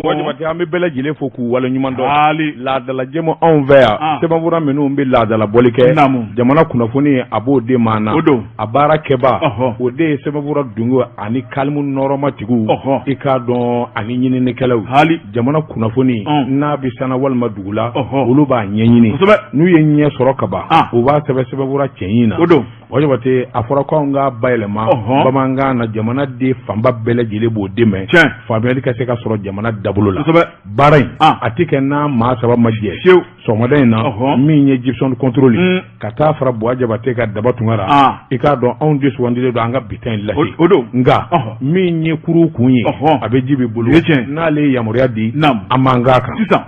Jabate, an bɛ bɛɛ lajɛlen fo k'u waleɲuman dɔn. Haali. Laadala jɛmu anw fɛ yan. Sɛbɛnfura minnu bɛ laadala bɔli kɛ. Naamu. Jamana kunnafoni a b'o de maa na. O don. A baara kɛba. O de ye sɛbɛnfura dungo ani kalimu nɔrɔmatigiw. I k'a dɔn ani ɲininikɛlaw. Haali. Jamana kunnafoni n'a bɛ sanna walima dugu la. Olu b'a ɲɛɲini. Kosɛbɛ. N'u ye ɲɛ sɔrɔ ka ban. U b'a sɛbɛn sɛbɛnfura cɛɲi na. O don. Jabate, a fɔra ko anw k'a bayɛlɛma bamanankan na, jamana den fanba bɛɛ lajɛlen b'o dɛmɛ, faamuyali ka se ka sɔrɔ jamana dabolo la. Baara in a tɛ kɛ n'a maa saba ma jɛ. Fiyewu. Sɔgɔmada in na, min ye Gibson Contrôle, ka taa fara Buwa Jabate ka Daba Tunkara, i k'a dɔn anw de sugandilen don an ka bi ta in lase. O don. Nka min ye kuru kun ye, a bɛ Jibi bolo, n'ale ye yamaruya di, an b'an k'a kan sisan.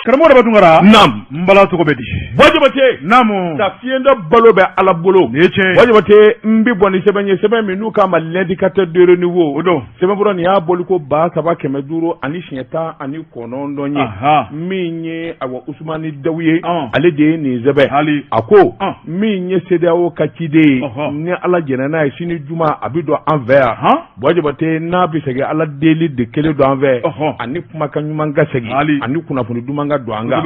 Karamɔgɔ Daba Tunkara. Naam. N bala, tɔgɔ bɛ di? Buwa Jabate. Naamu. Ta fiyentɔ balo bɛ Ala bolo. Nin ye tiɲɛ ye. Buwa Jabate, n bɛ bɔ ni sɛbɛn ye, sɛbɛn min n'u k'a ma L'Indicateur de Renouveau. O don. Sɛbɛnfura nin y'a bɔli ko 3519 ye. Min ye awa Usumani Dawu ye, ale de ye nin sɛbɛn. Hali. A ko min ye CEDEAO ka ciden ye, ni Ala jɛnna n'a ye, sini juma a bɛ don an fɛ yan. Buwa Jabate, n'a bɛ segin, Ala deli de kelen don an fɛ ani kumakan ɲuman ka segin ani kunnafoni duman ka don an kan.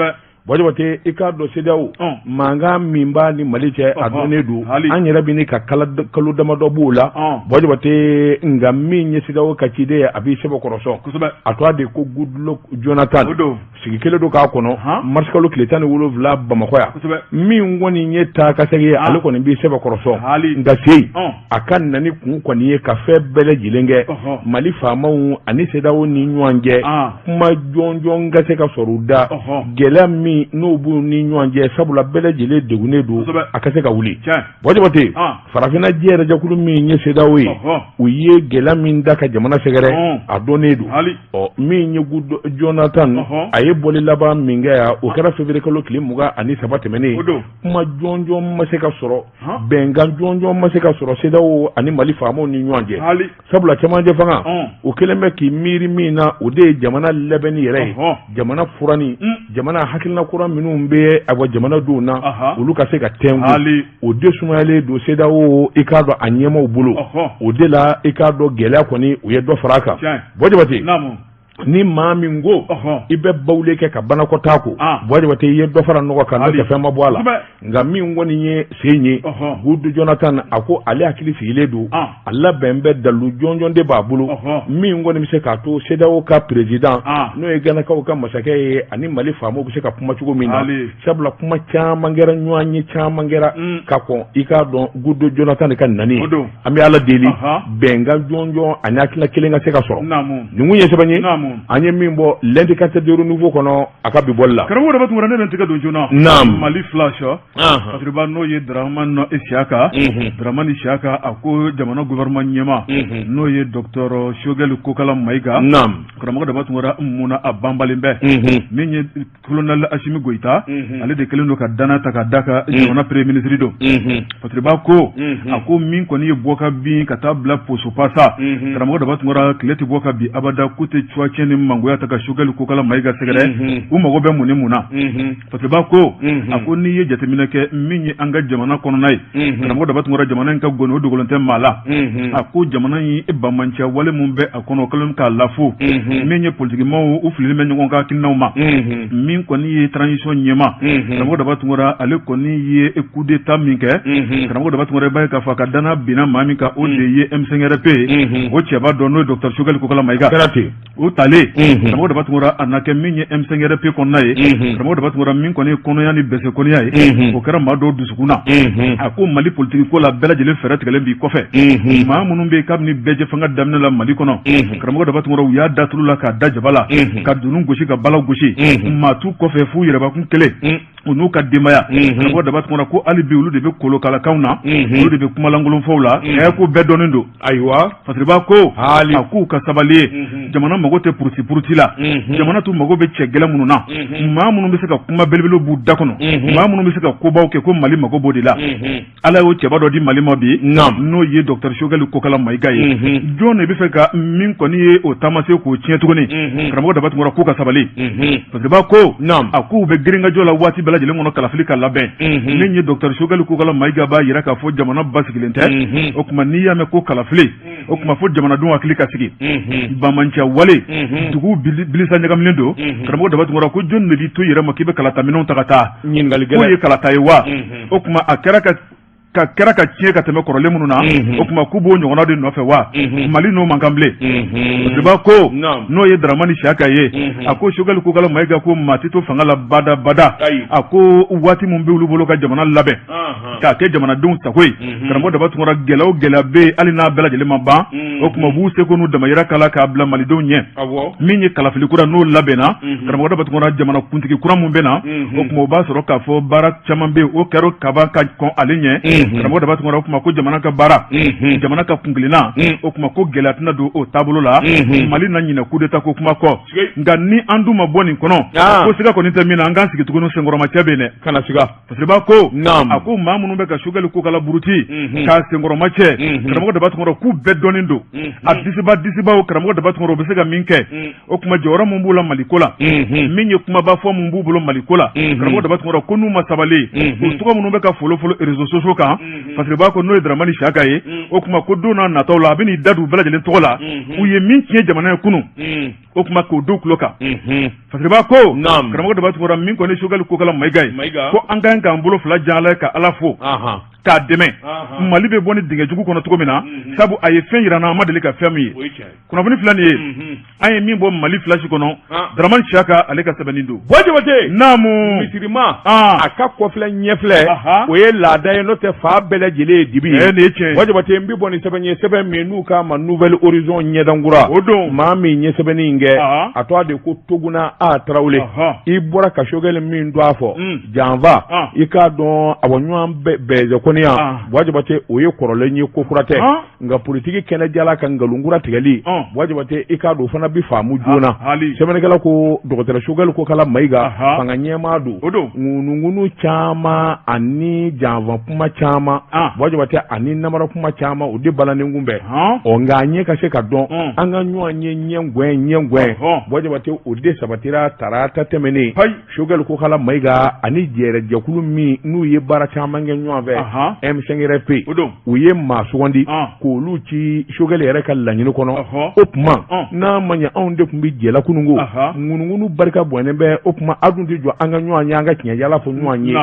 Buwa Jabate, i k'a dɔn CEDEAO mankan min b'a ni Mali cɛ, a dɔnnen don. An yɛrɛ bɛ ka kalo damadɔ b'o la, Buwa Jabate. Nka min ye CEDEAO ka ciden ye, a b'i sɛbɛkɔrɔ sɔn. A tɔgɔ de ko Goodluck Jonathan. Sigi kelen don k'a kɔnɔ marisikalo tile 17 Bamakɔ yan. Min kɔni ye taa ka segin ye, ale kɔni b'i sɛbɛkɔrɔ sɔn. Nka se a ka nani kun kɔni ye ka fɛn bɛɛ lajɛlen kɛ Mali faamaw ani CEDEAO ni ɲɔgɔn cɛ, kuma jɔnjɔn ka se ka sɔrɔ u da, gɛlɛya min n'o b'u ni ɲɔgɔn cɛ, sabula bɛɛ lajɛlen degunnen don, a ka se ka wuli. Buwa Jabate, farafinna jɛ jɛkulu min ye CEDEAO ye, u ye gɛlɛya min da ka jamana sɛgɛrɛ, a dɔnnen don. Ɔ min ye Jonathan, a ye bɔli laban min kɛ yan, o kɛra février kalo tile 23 tɛmɛnen. Kuma jɔnjɔn ma se ka sɔrɔ, bɛnkan jɔnjɔn ma se ka sɔrɔ CEDEAO ani Mali faamaw ni ɲɔgɔn cɛ, sabula cɛmancɛ fanga o kɛlen bɛ k'i miiri min na, o de ye jamana labɛnni yɛrɛ ye, jamana furanni, jamana hakilina kura minnu bɛ awa jamanadenw na, olu ka se ka tɛnku. O de sumayalen don CEDEAO, i k'a dɔn, a ɲɛmaaw bolo. O de la, i k'a dɔn, gɛlɛya kɔni, u ye dɔ fara a kan. Buwa Jabate, ni maa min ko i bɛ bawule kɛ ka banakɔtaa ko, Buwa Jabate, i ye dɔ fara nɔgɔ kan, n'o tɛ fɛn ma bɔ a la. Nka min kɔni ye sen ye, Goodluck Jonathan, a ko ale hakili sigilen don, a labɛn bɛ, dalu jɔnjɔn de b'a bolo min kɔni bɛ se k'a to CEDEAO ka président, n'o ye Ganakaw ka masakɛ ye, ani Mali faamaw bɛ se ka kuma cogo min na, sabula kuma caman kɛra, ɲɔgɔn ye caman kɛra ka kɔn, i k'a dɔn, Goodluck Jonathan ka nani. An bɛ Ala deli, bɛnkan jɔnjɔn ani hakilina kelen ka se ka sɔrɔ. Nin kun ye sɛbɛn ye an ye min bɔ L'Indicateur de Renouveau kɔnɔ a ka bi bɔli la. Karamɔgɔ Daba Tunkara, ne bɛ n tɛgɛ don joona. Naam. Mali Flash. Fasiriba, n'o ye Dramane Siyaka, Dramane Siyaka, a ko jamana gouvernement ɲɛmaa, n'o ye docteur Choguel Kokala Mayiga. Naam. Karamɔgɔ Daba Tunkara, mun na a banbalen bɛ? Min ye colonel Assimi Goïta, ale de kɛlen don ka danaya ta ka da kan, jamana premier ministre don. Fasiriba ko, a ko min kɔni ye bɔ ka bin ka taa bila poso pasa, karamɔgɔ Daba Tunkara, tile tɛ bɔ ka bin abada k'u tɛ cuwa tiɲɛ ni mangoya ta ka Choguel Kokala Mayiga sɛgɛrɛ. U mago bɛ mun ni mun na? Fasiriba ko, a ko n'i ye jateminɛ kɛ min ye an ka jamana kɔnɔna ye, karamɔgɔ Daba Tunkara, jamana in ka gɔni, o dogolen tɛ maa la. A ko jamana in banbaanciya wale min bɛ a kɔnɔ, o kɛlen k'a lafu. Min ye politikimaw, u fililen bɛ ɲɔgɔn ka hakilinaw ma. Min kɔni ye transition ɲɛmaa, karamɔgɔ Daba Tunkara, ale kɔni ye coup d'état min kɛ, karamɔgɔ Daba Tunkara, i b'a ye k'a fɔ a ka danaya binna maa min kan, o de ye M5RP ye, o cɛba dɔ, n'o ye docteur Choguel Kokala Mayiga. O talen, karamɔgɔ Daba Tunkara, a na kɛ min ye M5RP kɔnɔna ye, karamɔgɔ Daba Tunkara, min kɔni ye kɔnɔya ni bɛsɛ kɔniya ye, o kɛra maa dɔw dusukun na. A ko Mali politiki ko la, bɛɛ lajɛlen fɛɛrɛ tigɛlen b'i kɔfɛ. Maa minnu bɛ yen, kabini bɛɛjɛ fanga daminɛ la Mali kɔnɔ, karamɔgɔ Daba Tunkara, u y'a da tulu la k'a da jaba la, ka dunun gosi, ka bala gosi, maa t'u kɔfɛ f'u yɛrɛbakun kelen, u n'u ka denbaya. Karamɔgɔ Daba Tunkara ko hali bi olu de bɛ kolokalakaw na, olu de bɛ kumalankolonfɔw la. Ɛ ko bɛɛ dɔnnen don. Ayiwa. Fasiriba ko, a k'u ka sabali ye, jamana mago tɛ puruti puruti la. Jamana tun mago bɛ cɛ gɛlɛn minnu na, maa minnu bɛ se ka kuma belebelew b'u da kɔnɔ, maa minnu bɛ se ka kobaw kɛ, ko Mali mago b'o de la. Ala y'o cɛba dɔ di Mali ma bi, n'o ye docteur Choguel Kokala Mayiga ye. Jɔn de bɛ fɛ ka min kɔni ye o taamasen k'o tiɲɛ tuguni? Karamɔgɔ Daba Tunkara k'u ka sabali. Fasiriba ko, a k'u bɛ girinkajɔ la waati bɛɛ. lajɛlen kɔnɔ kalafili ka labɛn. Min ye docteur Choguel Kokalla Maïga b'a jira k'a fɔ jamana basigilen tɛ. O tuma n'i y'a mɛn ko kalafili, o tuma fo jamanadenw hakili ka sigi. Banbaanciya wale, dugu bilisa ɲagaminen don. Karamɔgɔ Daba Tunkara, ko jɔn de b'i to yɛrɛ ma k'i bɛ kalataminɛnw ta ka taa? K'o ye kalata ye wa? O tuma a kɛra ka ka kɛra ka tiɲɛ ka tɛmɛ kɔrɔlen minnu na, o tuma k'u b'o ɲɔgɔnna de nɔfɛ wa? Mali n'o man kan bilen. Fasiriba ko, n'o ye Daramani Siyaka ye, a ko Choguel Kokalla Maïga ko maa tɛ to fanga la bada bada. A ko waati min bɛ olu bolo ka jamana labɛn k'a kɛ jamanadenw sago ye, karamɔgɔ Daba Tunkara, gɛlɛya o gɛlɛya bɛ yen, hali n'a bɛɛ lajɛlen ma ban, o tuma u b'u seko n'u damayira k'a la k'a bila malidenw ɲɛ. Min ye kalafili kura n'o labɛnna, karamɔgɔ Daba Tunkara, jamana kuntigi kura min bɛ na, o tuma o b'a sɔrɔ k'a fɔ baara caman bɛ yen, o kɛra kaban ka kɔn ale ɲɛ. Karamɔgɔ Daba Tunkara, o tuma ko jamana ka baara, jamana ka kuntilenna, o tuma ko gɛlɛya tɛna don o taabolo la. Mali na ɲinɛ coup d'état ko kuma kɔ. Nka ni an dun ma bɔ nin kɔnɔ, ko siga kɔni tɛ min na, an k'an sigi tuguni, senkɔrɔmacɛ bɛ yen dɛ. Kana siga. Fasiriba ko, a ko maa minnu bɛ ka Choguel Kokalla buruti k'a senkɔrɔmacɛ, karamɔgɔ Daba Tunkara, k'u bɛɛ dɔnnen don. A disiba disibaw, karamɔgɔ Daba Tunkara, u bɛ se ka min kɛ, o tuma jɔyɔrɔ min b'u la Maliko la, min ye kumaba fɔ min b'u bolo Maliko la, karamɔgɔ Daba Tunkara, ko n'u ma sabali, u tɔgɔ minnu bɛ ka folo folo réseaux sociaux kan, Fasiriba ko, n'o ye Daramani Siyaka ye, o tuma ko don n'a nataw la, a bɛ n'i da don u bɛɛ lajɛlen tɔgɔ la, u ye min tiɲɛ jamana ye kunun, o tuma k'o don tulo kan. Fasiriba ko, karamɔgɔ Daba Tunkara, min kɔni Choguel Kokalla Maïga ye, ko an ka kan k'an bolo fila jan Ala ye ka Ala fo k'a dɛmɛ, Mali bɛ bɔ ni dingɛ jugu kɔnɔ cogo min na, sabu a ye fɛn jira n na, an ma deli ka fɛn min ye. Kunnafoni filɛ nin ye, an ye min bɔ Mali Flash kɔnɔ, Daramani Siyaka ale ka sɛbɛnni don. Buwa Jabate. Naamu. Misirima, a ka kɔfilɛ ɲɛfilɛ, o ye laada ye, n'o tɛ fa bɛɛ lajɛlen ye dibi ye. Nin ye tiɲɛ ye. Buwa Jabate, n bɛ bɔ ni sɛbɛn ye, sɛbɛn min n'u k'a ma Nouvel Horizon, ɲɛdankura. O don. Maa min ye sɛbɛnni in kɛ, a tɔgɔ de ko Toguna A Tarawele. I bɔra ka Choguel min don a fɔ janfa, i k'a dɔn a ɲɔgɔn bɛɛzɛ kɔni yan, Buwa Jabate, o ye kɔrɔlen ye, ko kura tɛ. Nka politiki kɛnɛjala ka nkalonkura tigɛli, Buwa Jabate, i k'a dɔn o fana bɛ faamu joona. Sɛbɛnnikɛla ko dɔgɔtɔrɔ Choguel Kokalla Maïga, fanga ɲɛmaa don, ŋunuŋunu caman ani janfa kuma caman, Buwa Jabate, ani namara kuma caman, o de balannen kun bɛɛ. Ɔ nka a ɲɛ ka se ka dɔn, an ka ɲɔgɔn ye ɲɛgɛn ɲɛgɛn, Buwa Jabate, o de sabatira tarata tɛmɛnen. Choguel Kokalla Maïga ani jɛrɛjɛkulu min n'u ye baara caman kɛ ɲɔgɔn fɛ, M5RFP, u ye maa sugandi k'olu ci Choguel yɛrɛ ka laɲini kɔnɔ. O tuma n'a ma ɲɛ, anw de tun bɛ jɛla kununko, ŋunuŋunu barika bɔnnen bɛ. O tuma a dun tɛ jɔ an ka ɲɔgɔn ye, an ka tiɲɛ yala fɔ ɲɔgɔn ye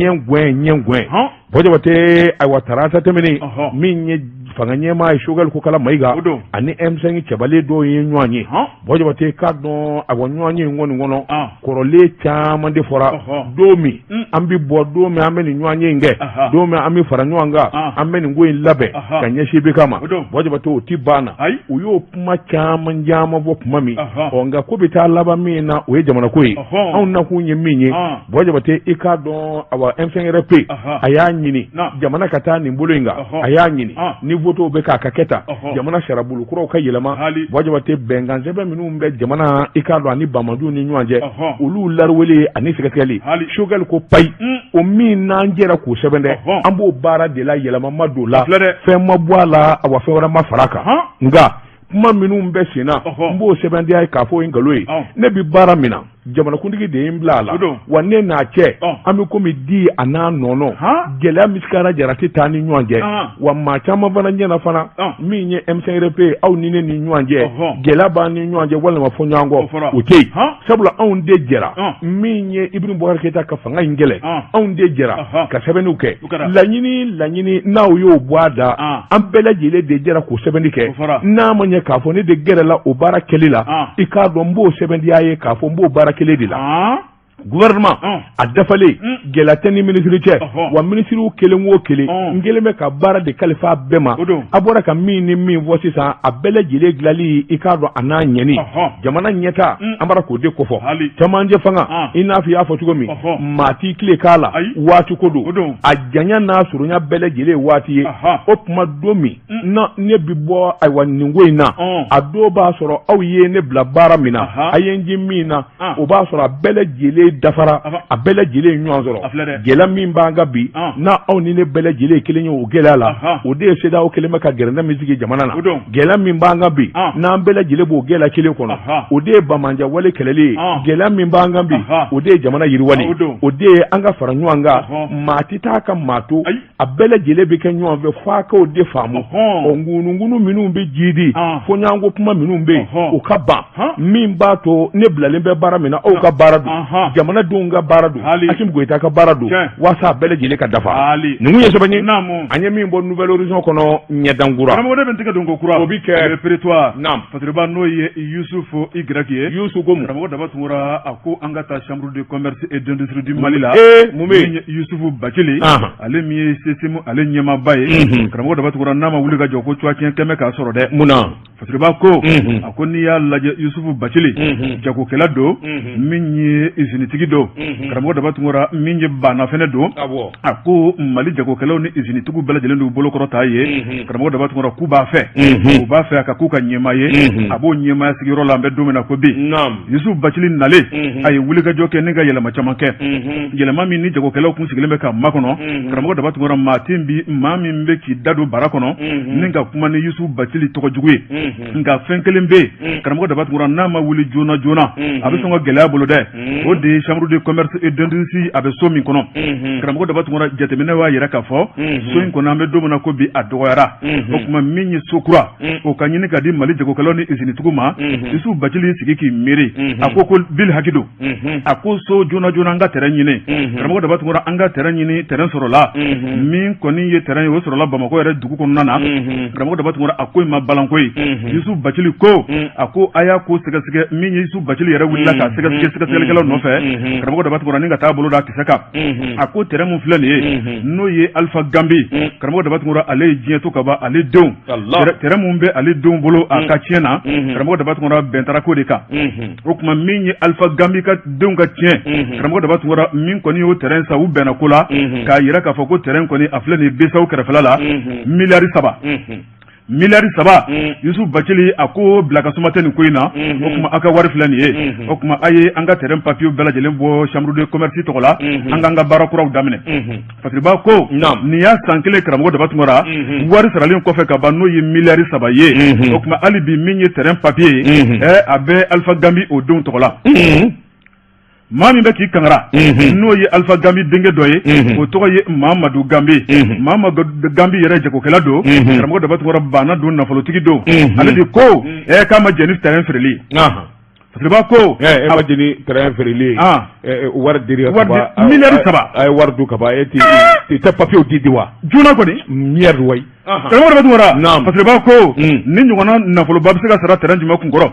ɲɛgɛn ɲɛgɛn. Buwa Jabate, ayiwa, tarata tɛmɛnen, min ye fanga ɲɛmaa ye Choguel Kokalla Maïga ani M5 cɛbalen dɔw ye ɲɔgɔn ye. Buwa Jabate, k'a dɔn awa ɲɔgɔn ye in kɔni kɔnɔ, kɔrɔlen caman de fɔra. Don min an bɛ bɔ, don min an bɛ nin ɲɔgɔn ye in kɛ, don min an bɛ fara ɲɔgɔn kan, an bɛ nin ko in labɛn ka ɲɛsin IBK ma, Buwa Jabate, o ti ban na. U y'o kuma caman caman fɔ tuma min, ɔ nka ko bɛ taa laban min na, o ye jamana ko ye. Anw nakun ye min ye, Buwa Jabate, i k'a dɔn awa M5RFP a y'a ɲini jamana ka taa nin bolo in kan, a y'a ɲini ni votew bɛ k'a ka kɛ tan, jamana sariyabolo kuraw ka yɛlɛma. Buwa Jabate, bɛnkan sɛbɛn minnu bɛ jamana, i k'a dɔn, ani banbaanciw ni ɲɔgɔn cɛ, olu lariwele ani sɛgɛsɛgɛli. Choguel ko payi, o min n'an jɛra k'o sɛbɛn dɛ, an b'o baara de la, yɛlɛma ma don la, fɛn ma bɔ a la, awa fɛn wɛrɛ ma fara a kan. Nka kuma minnu bɛ sen na, n b'o sɛbɛntiya ye k'a fɔ o ye nkalon ye. Ne bɛ baara min na, jamanakuntigi de ye n bila a la, wa ne n'a cɛ, an bɛ komi di a n'a nɔnɔ, gɛlɛya misikara jara tɛ taa ni ɲɔgɔn cɛ. Wa maa caman fana ɲɛna fana, min ye M5RFP, aw ni ne ni ɲɔgɔn cɛ, gɛlɛya b'an ni ɲɔgɔn cɛ walima fɔ ɲɔgɔn kɔ, o tɛ yen, sabula anw de jɛra min ye Ibrahim Boubacar Keita ka fanga in kɛlɛ, anw de jɛra ka sɛbɛnniw kɛ. Laɲini laɲini n'aw y'o bɔ a da, an bɛɛ lajɛlen de jɛra k'o sɛbɛnni kɛ. N'a ma ɲɛ k'a fɔ ne de gɛrɛla o baara kɛli la, i k'a dɔn n b'o sɛbɛntiya ye k'a fɔ n b'o baara kelen de la. Gouvernement a dafalen, gɛlɛya tɛ ni minisiri cɛ, wa minisiriw kelen o kelen, n kelen bɛ ka baara de kalifa bɛɛ ma. A bɔra ka min ni min fɔ sisan, a bɛɛ lajɛlen dilanli, i k'a dɔn a n'a ɲɛni, jamana ɲɛta, an bɔra k'o de kofɔ. Cɛmancɛ fanga, i n'a fɔ i y'a fɔ cogo min, maa t'i tile k'a la, waati ko don, a janya n'a surunya bɛɛ lajɛlen ye waati ye. O tuma don min na ne bɛ bɔ ayiwa nin ko in na, a don b'a sɔrɔ aw ye ne bila baara min na, a ye n ji min na, o b'a sɔrɔ a bɛɛ lajɛlen lajɛlen dafara, a bɛɛ lajɛlen ye ɲɔgɔn sɔrɔ. Gɛlɛya min b'an kan bi, n'a aw ni ne bɛɛ lajɛlen ye kelen ye o gɛlɛya la, o de ye CEDEAO kelen bɛ ka gɛrɛntɛ min sigi jamana na. Gɛlɛya min b'an kan bi, n'an bɛɛ lajɛlen b'o gɛlɛya kelen kɔnɔ, o de ye banbaanciya wale kɛlɛli ye. Gɛlɛya min b'an kan bi, o de ye jamana yiriwali, o de ye an ka fara ɲɔgɔn kan. Maa tɛ taa ka maa to, a bɛɛ lajɛlen bɛ kɛ ɲɔgɔn fɛ f'a k'o de faamu. Ɔ ŋunuŋunu minnu bɛ jidi, fɔɲɔgɔnkɔ kuma minnu bɛ yen, o ka ban. Min b'a to ne bilalen bɛ baara min na, aw ka baara don, jamanadenw ka baara don, Asimi Goyita ka baara don, waasa a bɛɛ lajɛlen ka dafa. Nin ye sɛbɛn ye an ye min bɔ Nouvel Horizon kɔnɔ, ɲɛdankura. Karamɔgɔ, ne bɛ n tɛgɛ don ko kura. O bɛ kɛ. Le Prétoire. Fasiriba, n'o ye Yusufu Y ye. Yusufu ko mun? Karamɔgɔ Daba Tunkara, a ko an ka taa Chambre de commerce et d'industrie du Mali la. Ee, mun bɛ yen? Yusufu Bacili, ale min ye CCIM ale ɲɛmaaba ye. Karamɔgɔ Daba Tunkara, n'a ma wuli ka jɔ, ko cuwa tiɲɛ kɛmɛ k'a sɔrɔ dɛ. Mun na? Fasiriba ko, a ko n'i y'a lajɛ, Yusufu Bacili jagokɛla don, min ye usinitigi don. Karamɔgɔ Daba Tunkara, min ye baana fɛnɛ don. A ko Mali jagokɛlaw ni usinitigiw bɛɛ lajɛlen d'u bolo kɔrɔta ye. Karamɔgɔ Daba Tunkara, k'u b'a fɛ, u b'a fɛ a ka k'u ka ɲɛmaa ye. A b'o ɲɛmaaya sigiyɔrɔ la, an bɛ don min na ko bi. Yusufu Bacili nalen, a ye wulikajɔ kɛ ni ka yɛlɛma caman kɛ, yɛlɛma min ni jagokɛlaw kun sigilen bɛ ka makɔnɔ. Karamɔgɔ Daba Tunkara, maa tɛ bi maa min bɛ k'i da don bara kɔnɔ ni ka kuma ni Yusufu Bacili tɔgɔ jugu ye. Nka fɛn kelen bɛ yen, karamɔgɔ Daba Tunkara, n'a ma wuli joona joona, a bɛ sɔn ka gɛlɛya bolo dɛ. O de ye Chambre de commerce et d'industrie, a bɛ so min kɔnɔ. Karamɔgɔ Daba Tunkara, jateminɛ b'a yira k'a fɔ so in kɔnɔ, an bɛ don min na ko bi, a dɔgɔyara. O tuma min ye so kura, o ka ɲini ka di Mali jagokɛlaw ni usinitigiw ma. Yusufu Bacili sigi k'i miiri, a ko ko bil haki don. A ko so joona joona, an ka terrain ɲini. Karamɔgɔ Daba Tunkara, an ka terrain ɲini, terrain sɔrɔla. Min kɔni ye terrain ye, o sɔrɔla Bamakɔ yɛrɛ dugu kɔnɔna na. Karamɔgɔ Daba Tunkara, a ko in ma balanko ye. Yusufu Bacili ko, a ko a y'a ko sɛgɛsɛgɛ. Min ye Yusufu Bacili yɛrɛ wulila ka sɛgɛsɛgɛ sɛgɛsɛgɛlikɛlaw nɔfɛ. Karamɔgɔ Daba Tunkara, ni ka taa bolo da kisɛ kan, a ko terrain min filɛ nin ye, n'o ye Alpha Gambi, karamɔgɔ Daba Tunkara, ale ye diɲɛ to ka ban, ale denw, terrain min bɛ ale denw bolo a ka tiɲɛ na, karamɔgɔ Daba Tunkara, bɛn taara ko de kan. O tuma min ye Alpha Gambi ka denw ka tiɲɛ, karamɔgɔ Daba Tunkara, min kɔni y'o terrain san, u bɛnna ko la k'a yira k'a fɔ ko terrain kɔni a filɛ nin ye BCEAO kɛrɛfɛla la, miliyari 3, miliyari 3. Yusufu Bacili a ko bila ka suma tɛ nin ko in na. O tuma aw ka wari filɛ nin ye. O tuma a ye an ka terrain papier bɛɛ lajɛlen bɔ Chambre de commerce tɔgɔ la, an k'an ka baara kuraw daminɛ. Fasiriba ko nin y'a san kelen, karamɔgɔ Daba Tunkara, wari saralen kɔfɛ ka ban, n'o ye miliyari 3 ye. O tuma hali bi, min ye terrain papier ye, a bɛ Alpha Gambi o denw tɔgɔ la. Maa min bɛ k'i kangara, n'o ye Alpha Gambi denkɛ dɔ ye, o tɔgɔ ye Mamadu Gambi. Mamadu Gambi yɛrɛ jagokɛla don. Karamɔgɔ Daba Tunkara, baana don, nafolotigi don. Ale de ko k'a ma jɛn ni terrain feereli. Fasiriba ko e ma jɛn ni terrain feereli ye, wari dira miliyari 3. A ye wari dun ka ban, e tɛ tɛ papier di di wa? Joona kɔni. Miliyari wayi. Karamɔgɔ Daba Tunkara, Fasiriba ko ni ɲɔgɔnna nafoloba bɛ se ka sara terrain jumɛn kunkɔrɔ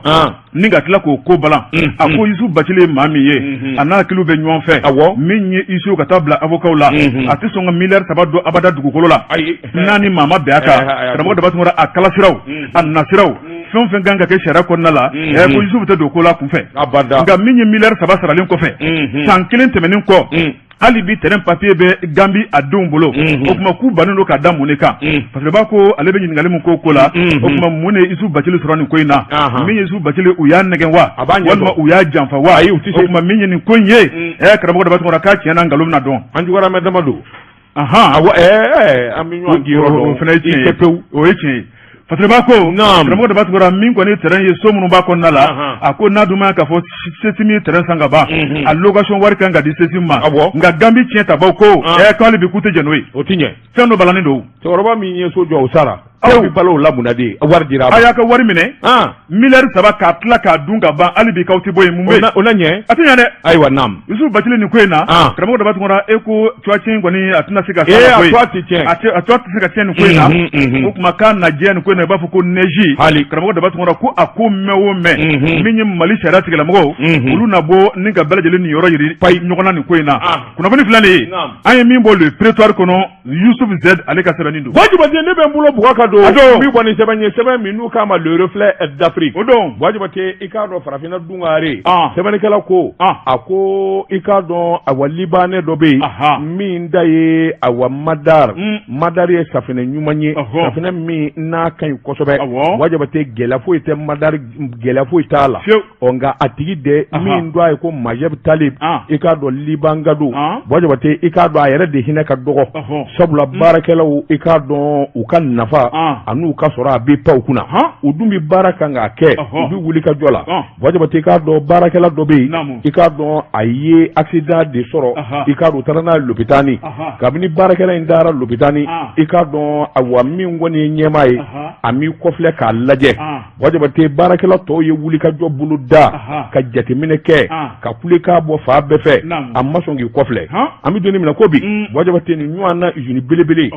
ni ka tila k'o ko balan? A ko Yusufu Bacili ye maa min ye, a n'a hakiliw bɛ ɲɔgɔn fɛ. Min ye huissier ka taa bila avocat la, a tɛ sɔn ka miliyari 3 don abada dugukolo la n'a ni maa ma bɛn a kan. Karamɔgɔ Daba Tunkara, a kalasiraw, a nasiraw, fɛn o fɛn kan ka kɛ sariya kɔnɔna la, ko Yusufu tɛ don ko la kunfɛ. Nka min ye miliyari 3 saralen kɔfɛ, san kelen tɛmɛnen kɔ, hali bi terrain papier bɛ Gambi a denw bolo. O tuma k'u bannen don ka da mun de kan? Fasiriba ko ale bɛ ɲininkali min ko la, o tuma mun de ye Yusufu Bacili sɔrɔ nin ko in na? Min ye Yusufu Bacili, u y'a nɛgɛn wa, walima u y'a janfa wa? O tuma min ye nin ko in ye, karamɔgɔ Daba Tunkara, k'a tiɲɛ na nkalon bɛna dɔn. An juguyara mɛ dama don. Awɔ, an bɛ ɲɔgɔn yɔrɔ dɔn. O fana ye tiɲɛ ye pewu, o ye tiɲɛ ye. Fasiriba ko, karamɔgɔ Daba Tunkara, min kɔni terrain ye, so minnu b'a kɔnɔna la, a ko n'a dun ma k'a fɔ CECIM ye terrain san ka ban, a location wari kan ka di CECIM ma. Nka Gambi tiɲɛ tabaw ko k'ale bi k'u tɛ jɛn n'o ye. O tɛ ɲɛ. Fɛn dɔ balannen don. Cɛkɔrɔba min ye so jɔ, o sara. Aw bɛ balo o la mun na de? Wari dira a ma. A y'a ka wari minɛ. Miliyari 3 k'a tila k'a dun ka ban, hali bi k'aw tɛ bɔ yen, mun bɛ yen? O na ɲɛ. A tɛ ɲɛ dɛ. Ayiwa, naam. Yusufu Bacili, nin ko in na, karamɔgɔ Daba Tunkara, e ko cuwa tiɲɛ kɔni a tɛna se ka s'a la koyi. A cuwa tɛ tiɲɛ. A cuwa tɛ se ka tiɲɛ nin ko in na. O tuma k'a na jɛ nin ko in na, i b'a fɔ ko neige. Hali. Karamɔgɔ Daba Tunkara ko a ko mɛn o mɛn, min ye Mali sariya tigilamɔgɔw, olu na bɔ ni ka bɛɛ lajɛlen niyɔrɔ yiri ɲɔgɔn na nin ko in na. Kunnafoni filɛ nin ye, an ye min bɔ Le Prétoire kɔnɔ, Yusuf Z ale ka sɛbɛnni don. Wajibi, ne bɛ n bolo bugɔ ka don n bɛ bɔ ni sɛbɛn ye, sɛbɛn min n'u k'a ma Le Reflet d'Afrique. O don. Buwa Jabate, i k'a dɔn farafinna dungare, sɛbɛnnikɛla ko, a ko i k'a dɔn, awa, libanɛ dɔ bɛ yen min da ye, awa, Madar. Madar ye safinɛ ɲuman ye, safinɛ min n'a ka ɲi kosɛbɛ. Buwa Jabate, gɛlɛya foyi tɛ Madar, gɛlɛya foyi t'a la. Ɔ nka a tigi de min tɔgɔ ye ko Majɛb Talib, i k'a dɔn libanka don. Buwa Jabate, i k'a dɔn a yɛrɛ de hinɛ ka dɔgɔ, sabula baarakɛlaw, i k'a dɔn u ka nafa an'u ka sɔrɔ a bɛ pan u kunna. U dun bɛ baara kan k'a kɛ, u bɛ wuli ka jɔ la. Buwa Jabate, i k'a dɔn baarakɛla dɔ bɛ yen, i k'a dɔn a ye accident de sɔrɔ, i k'a dɔn u taara n'a ye lopitani. Kabini baarakɛla in taara lopitani, i k'a dɔn, awa, min kɔni ye ɲɛmaa ye, a m'i kɔfilɛ k'a lajɛ. Buwa Jabate, baarakɛla tɔw ye wulikajɔ bolo da ka jateminɛ kɛ, ka kulekan bɔ fan bɛɛ fɛ, a ma sɔn k'i kɔfilɛ. An bɛ don min na ko bi, Buwa Jabate, nin ɲɔgɔn na usine belebele.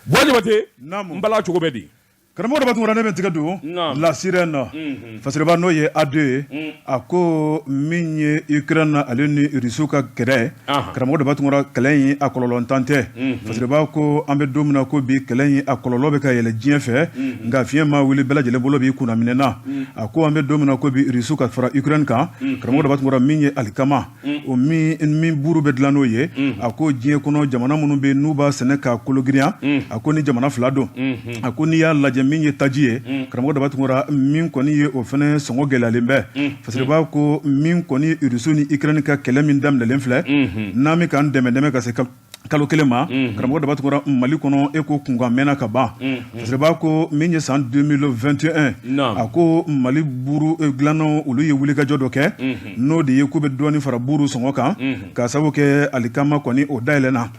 Buwa Jabate, n bala cogo bɛ di? Karamɔgɔ Daba Tunkara, ne bɛ n tigɛ don La Sirène. Fasiriba, n'o ye A2 ye, a ko min ye Ukraine ale ni Russie ka kɛlɛ, karamɔgɔ Daba Tunkara, kɛlɛ in a kɔlɔlɔntan tɛ. Fasiriba ko an bɛ don min na ko bi, kɛlɛ in a kɔlɔlɔ bɛ ka yɛlɛ diɲɛ fɛ, nka fiɲɛ ma wuli, bɛɛ lajɛlen bolo b'i kunna minɛ na. A ko an bɛ don min na ko bi, Russie ka fara Ukraine kan, karamɔgɔ Daba Tunkara, min ye alikama, o min buru bɛ dilan n'o ye, a ko diɲɛ kɔnɔ jamana minnu bɛ n'u b'a sɛnɛ k'a kologirinya, a ko ni jamana fila don. A ko n'i y'a lajɛ, min ye taji ye, karamɔgɔ Daba Tunkara, min kɔni ye o fana sɔngɔ gɛlɛyalen bɛ. Fasiriba ko min kɔni Russie ni Ukraine ka kɛlɛ min daminɛlen filɛ, n'an bɛ k'an dɛmɛ dɛmɛ ka se kalo kelen ma, karamɔgɔ Daba Tunkara, Mali kɔnɔ, e ko kunkan mɛnna ka ban. Fasiriba ko min ye san 2021, a ko Mali buru dilannaw, olu ye wulikajɔ dɔ kɛ, n'o de ye k'u bɛ dɔɔnin fara buru sɔngɔ kan, k'a sababu kɛ alikama kɔni o dayɛlɛnna.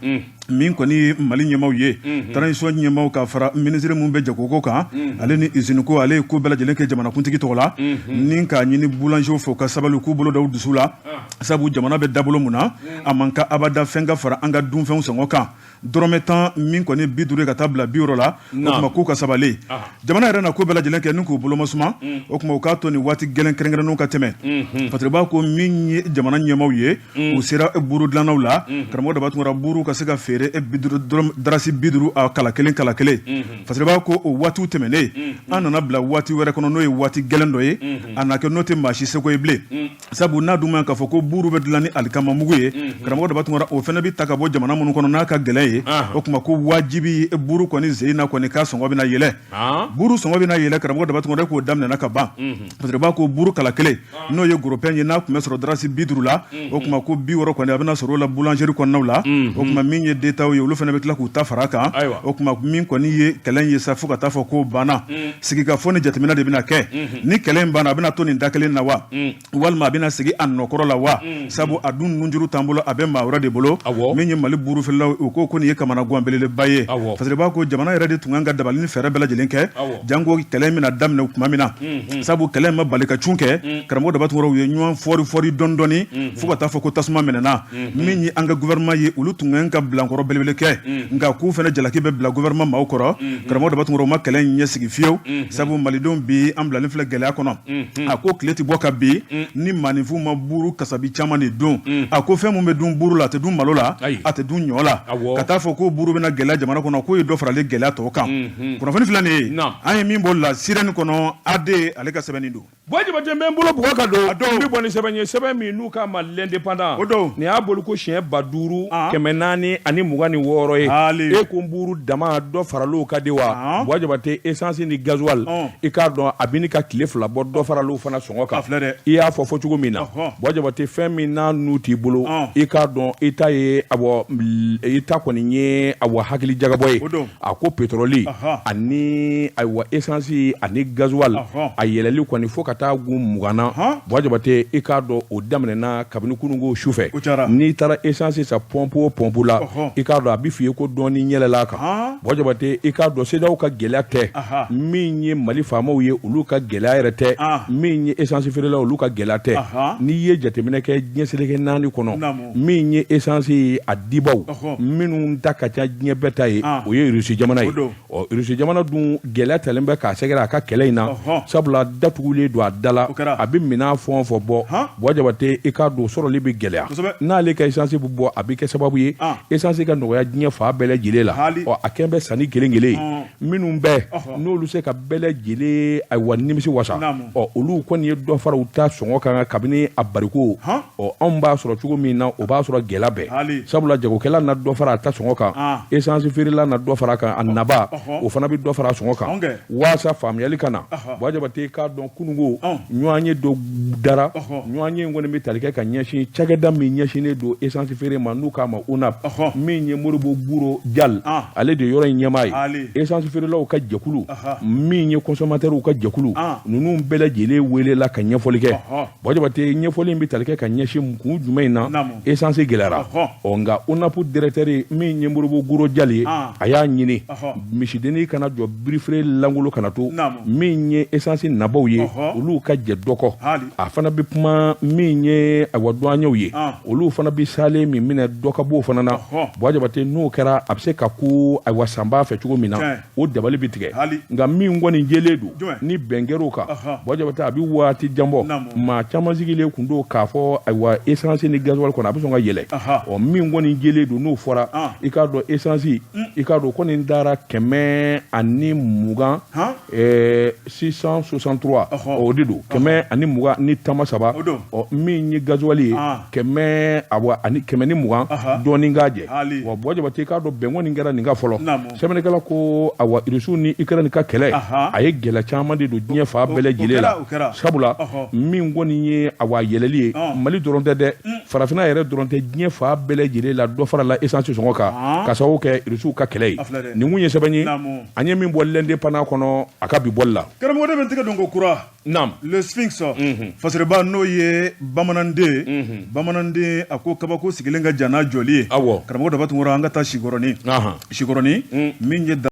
Min kɔni ye Mali ɲɛmaaw ye, transition ɲɛmaaw ka fara minisiri min bɛ jagoko kan ale ni usine ko, ale ye ko bɛɛ lajɛlen kɛ jamanakuntigi tɔgɔ la, ni k'a ɲini boulangerw fɛ u ka sabali, k'u bolo da u dusu la, sabu jamana bɛ dabolo mun na, a man kan abada fɛn ka fara an ka dunfɛnw sɔngɔ kan, dɔrɔmɛ 10, min kɔni 50 ka taa bila 60 la. O tuma k'u ka sabali, jamana yɛrɛ na ko bɛɛ lajɛlen kɛ ni k'u bolo masuma. O tuma u k'a to nin waati gɛlɛn kɛrɛnkɛrɛnnenw ka tɛmɛ. Fasiriba ko min ye jamana ɲɛmaaw ye, u sera buru dilannaw la, karamɔgɔ Daba Tunkara, buru ka se ka feere darasi 50 a kala kelen kala kelen. Fasiriba ko o waatiw tɛmɛnen, an nana bila waati wɛrɛ kɔnɔ, n'o ye waati gɛlɛn dɔ ye, a na kɛ n'o tɛ maa si seko ye bilen, sabu n'a dun ma k'a fɔ ko buru bɛ dilan ni alikama mugu ye, karamɔgɔ Daba Tunkara, o fana bɛ ta ka bɔ jamana minnu kɔnɔ n'a ka gɛlɛn ye. O tuma ko wajibi buru kɔni sen na kɔni k'a sɔngɔ bɛna yɛlɛ, buru sɔngɔ bɛna yɛlɛ, karamɔgɔ Daba Tunkara, k'o daminɛna ka ban. Fasiriba ko buru kala kelen, n'o ye gros pain ye, n'a tun bɛ sɔrɔ darasi 50 la, o tuma ko 60 kɔni a bɛna sɔrɔ o la boulangerie kɔnɔnaw la. O tuma min ye détail ye, olu fana bɛ tila k'u ta fara a kan. O tuma min kɔni ye kɛlɛ ye sa, fo ka taa fɔ k'o banna, sigikafɔ ni jateminɛ de bɛna kɛ. Ni kɛlɛ in banna, a bɛna to nin da kelen na wa, walima a bɛna segin a nɔkɔrɔ la wa? Sabu a dun nunjuru t'an bolo, a bɛ maa wɛrɛ de bolo. Min ye Mali buru feerelaw, u ko nin ye kamanagan belebeleba ye. Fasiriba ko jamana yɛrɛ de tun kan ka dabali ni fɛɛrɛ bɛɛ lajɛlen kɛ, janko kɛlɛ in bɛna daminɛ tuma min na, sabu kɛlɛ in ma bali ka cun kɛ. Karamɔgɔ Daba Tunkara, u ye ɲɔgɔn fɔri fɔri dɔɔni dɔɔni fo ka taa fɔ ko tasuma minɛna. Min ye an ka gouvernement ye, olu tun kan ka bilankɔrɔ belebele kɛ, nka k'u fana jalaki bɛ bila gouvernement maaw kɔrɔ. Karamɔgɔ Daba Tunkara, u ma kɛlɛ in ɲɛsigi fiyewu, sabu malidenw bi an bilalen filɛ gɛlɛya kɔnɔ. A ko tile tɛ bɔ ka bin ni maaninfinw ma buru kasabi caman de dun. A ko fɛn min bɛ dun buru la, a tɛ dun malo la, a tɛ dun ɲɔ la. Ka taa fɔ ko buru bɛna gɛlɛya jamana kɔnɔ, k'o ye dɔ faralen gɛlɛya tɔw kan. Kunnafoni filɛ nin ye, an ye min bɔ La Sirène kɔnɔ, AD ale ka sɛbɛnni don. Buwa Jabate, n bɛ n bolo bugɔ ka don, n bɛ bɔ ni sɛbɛn ye, sɛbɛn min n'u k'a ma L'Indépendant. O don. Nin y'a boli ko siɲɛ 5426 ye. E ko nburu dama dɔ faral'o kan de wa? Buwa Jabate, essence ni gasoil, i k'a dɔn a bɛ ka tile 2 bɔ, dɔ faral'o fana sɔngɔ kan. I y'a fɔ fɔ cogo min na, Buwa Jabate, fɛn min n'a nu t'i bolo, i k'a dɔn i ta ye, i ta kɔni ye awa hakili jagabɔ ye. A ko pétrole ani ayiwa essence ani gasoil, a yɛlɛli kɔni fo ka taa gun 20 na, Buwa Jabate, i k'a dɔn o daminɛna kabini kununko su fɛ. N'i taara essence san pompe o pompe la, i k'a dɔn a bɛ f'i ye ko dɔɔni yɛlɛla a kan. Buwa Jabate, i k'a dɔn CEDEAO ka gɛlɛya tɛ, min ye Mali faamaw ye, olu ka gɛlɛya yɛrɛ tɛ, min ye essence feerelaw, olu ka gɛlɛya tɛ. N'i ye jateminɛ kɛ diɲɛ seleke naani kɔnɔ, min ye essence ye a dibaw minnu ta ka ca diɲɛ bɛɛ ta ye, o ye Russie jamana ye. Ɔ, Russie jamana dun gɛlɛya talen bɛ k'a sɛgɛrɛ a ka kɛlɛ in na, sabula datugulen don a da la, a bɛ minɛn fɛn o fɛn bɔ, Buwa Jabate, i k'a dɔn sɔrɔli bɛ gɛlɛya. N'ale ka essence bɛ bɔ, a bɛ kɛ sababu ye essence ka nɔgɔya diɲɛ fan bɛɛ lajɛlen la. Ɔ, a kɛn bɛ sanni kelen kelen ye minnu bɛ n'olu se ka bɛɛ lajɛlen ayiwa nimisi wasa. Ɔ, olu kɔni ye dɔ fara u ta sɔngɔ kan kabini a bariko. Ɔ, anw b'a sɔrɔ cogo min na, o b'a sɔrɔ gɛlɛya bɛɛ, sabula jagokɛla na dɔ fara a ta sɔngɔ kan, essence feerela na dɔ fara a kan, a naba o fana bɛ dɔ fara a sɔngɔ kan. Waasa faamuyali ka na, Buwa Jabate, k'a dɔn kununko ɲɔgɔnye dɔ dara. Ɲɔgɔnye in kɔni bɛ tali kɛ ka ɲɛsin cakɛda min ɲɛsinnen don essence feere ma, n'u k'a ma ONAP, min ye Modibo Guro Jal, ale de yɔrɔ in ɲɛmaa ye. Essence feerelaw ka jɛkulu, min ye consommateurs ka jɛkulu, ninnu bɛɛ lajɛlen welela ka ɲɛfɔli kɛ. Buwa Jabate, ɲɛfɔli in bɛ tali kɛ ka ɲɛsin kun jumɛn in na essence gɛlɛyara? Ɔ, nka ONAP directeur n Min ye Modibo Goro Jali ye, a y'a ɲini misidennin kana jɔ birifini lankolon kana to. Min ye esansi nabaw ye, olu ka jɛ dɔ kɔ. A fana bɛ kuma min ye, awa, duwanyew ye, olu fana bɛ salen min minɛ, dɔ ka b'o fana na. Buwa Jabate, n'o kɛra, a bɛ se ka ko, ayiwa, sanbaa fɛ cogo min na, o dabali bɛ tigɛ. Nka min kɔni jɛlen don, ni bɛn kɛr'o kan, Buwa Jabate, a bɛ waati jan bɔ, maa caman sigilen tun don k'a fɔ, ayiwa, esansi ni gasoil kɔni, a bɛ sɔn ka yɛlɛ. Ɔ, min kɔni jɛlen don, n'o fɔra, i k'a dɔn esansi, i k'a dɔn kɔni dara 120, 663, o de don, 120 ni tama saba. Ɔ, min ye gasoil ye, kɛmɛ, awa, ani 120 dɔɔnin k'a jɛ. Wa Buwa Jabate, i k'a dɔn bɛn kɔni kɛra nin kan fɔlɔ. Sɛbɛnnikɛla ko, awa, Irisiw ni Ukraine ka kɛlɛ, a ye gɛlɛya caman de don diɲɛ fan bɛɛ lajɛlen la, sabula min kɔni ye, awa, yɛlɛli ye, Mali dɔrɔn tɛ dɛ, farafinna yɛrɛ dɔrɔn tɛ, diɲɛ fan bɛɛ lajɛlen la, dɔ farala esansi sɔngɔ kan ka sababu kɛ Irisiw ka kɛlɛ ye. Nin kun ye sɛbɛn ye an ye min bɔ L'Indépendant kɔnɔ a ka bi bɔli la. Karamɔgɔ, ne bɛ n tɛgɛ don ko kura. Naam. Le Sphinx. Fasiriba, n'o ye bamananden, bamananden, a ko kabako sigilen ka jan n'a jɔli ye. Awɔ. Karamɔgɔ Daba Tunkara, an ka taa Sikɔrɔni. Sikɔrɔni min ye